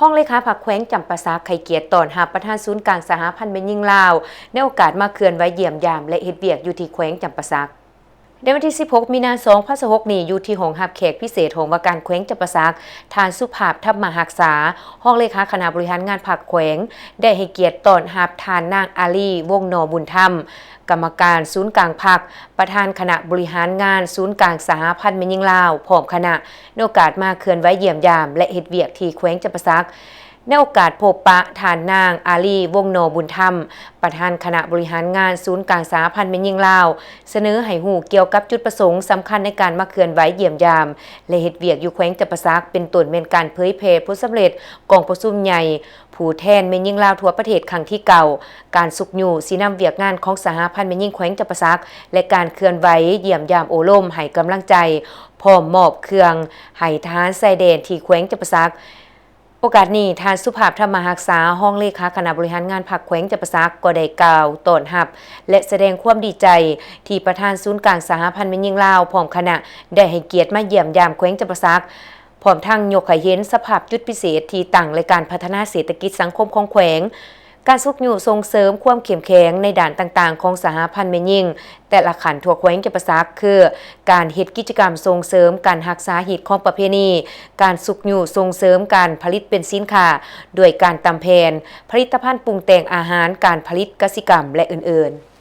ຮອງເລຂາພັກແຂວງຈຳປາສັກໃຫ້ກຽດຕ້ອນຮັບປະທານສູນກາງສະຫະພັນແມ່ຍິງລາວ ໃນໂອກາດມາເຄື່ອນໄຫວຢ້ຽມຢາມ ແລະ ເຮັດວຽກຢູ່ທີ່ແຂວງຈຳປາສັກ. ໃນວັນທີສິບຫົກ ມີນາ ສອງພັນຊາວຫົກນີ້ ຢູ່ທີ່ຫ້ອງຮັບແຂກພິເສດ ຫ້ອງວ່າການແຂວງຈຳປາສັກ, ທ່ານ ສຸພາບ ທຳມະຮັກສາ ຮອງເລຂາຄະນະບໍລິຫານງານພັກແຂວງ ໄດ້ໃຫ້ກຽດຕ້ອນຮັບທ່ານນາງ ອາລີ ວົງໜໍບຸນທຳ ກຳມະການສູນກາງພັກ, ປະທານຄະນະບໍລິຫານງານສູນກາງສະຫະພັນແມ່ຍິງລາວ ພ້ອມຄະນະ ໃນໂອກາດມາເຄື່ອນໄຫວຢ້ຽມຢາມ ແລະ ເຮັດວຽກທີ່ແຂວງຈຳປາສັກ. ໃນໂອກາດພົບປະ, ທ່ານນາງ ອາລີ ວົງໜໍບຸນທຳ ປະທານຄະນະບໍລິຫານງານສູນກາງສະຫະພັນແມ່ຍິງລາວ ສະເໜີໃຫ້ຮູ້ກ່ຽວກັບຈຸດປະສົງສຳຄັນໃນການມາເຄື່ອນໄຫວຢ້ຽມຢາມ ແລະ ເຮັດວຽກຢູ່ແຂວງຈຳປາສັກ, ເປັນຕົ້ນແມ່ນການເຜີຍແຜ່ຜົນສຳເລັດກອງປະຊຸມໃຫຍ່ຜູ້ແທນແມ່ຍິງລາວທົ່ວປະເທດຄັ້ງທີເກົ້າ, ການຊຸກຍູ້ຊີ້ນຳວຽກງານຂອງສະຫະພັນແມ່ຍິງແຂວງຈຳປາສັກ ແລະ ການເຄື່ອນໄຫວຢ້ຽມຢາມໂອ້ລົມໃຫ້ກຳລັງໃຈ, ພ້ອມມອບເຄື່ອງໃຫ້ທະຫານຊາຍແດນທີ່ແຂວງຈຳປາສັກ. ໂອກາດນີ້, ທ່ານ ສຸພາບ ທຳມະຮັກສາ ຮອງເລຂາຄະນະບໍລິຫານງານພັກແຂວງຈຳປາສັກ ກໍໄດ້ກ່າວຕ້ອນຮັບ ແລະ ສະແດງຄວາມດີໃຈ ທີ່ປະທານສູນກາງສະຫະພັນແມ່ຍິງລາວ ພ້ອມຄະນະ ໄດ້ໃຫ້ກຽດມາຢ້ຽມຢາມແຂວງຈຳປາສັກ, ພ້ອມທັງຍົກໃຫ້ເຫັນສະພາບຈຸດພິເສດທີ່ຕັ້ງ ແລະ ການພັດທະນາເສດຖະກິດສັງຄົມຂອງແຂວງ, ການຊຸກຍູ້ສົ່ງເສີມຄວາມເຂັ້ມແຂງໃນດ້ານຕ່າງໆຂອງສະຫະພັນແມ່ຍິງ ແຕ່ລະຂັ້ນທົ່ວແຂວງຈຳປາສັກ ຄື ການເຮັດກິດຈະກຳສົ່ງເສີມການຮັກສາຮີດຄອງປະເພນີ, ການຊຸກຍູ້ສົ່ງເສີມການຜະລິດເປັນສິນຄ້າ ດ້ວຍການຕຳແຜ່ນ, ຜະລິດຕະພັນປຸງແຕ່ງອາຫານ, ການຜະລິດກະສິກຳ ແລະ ອື່ນໆ.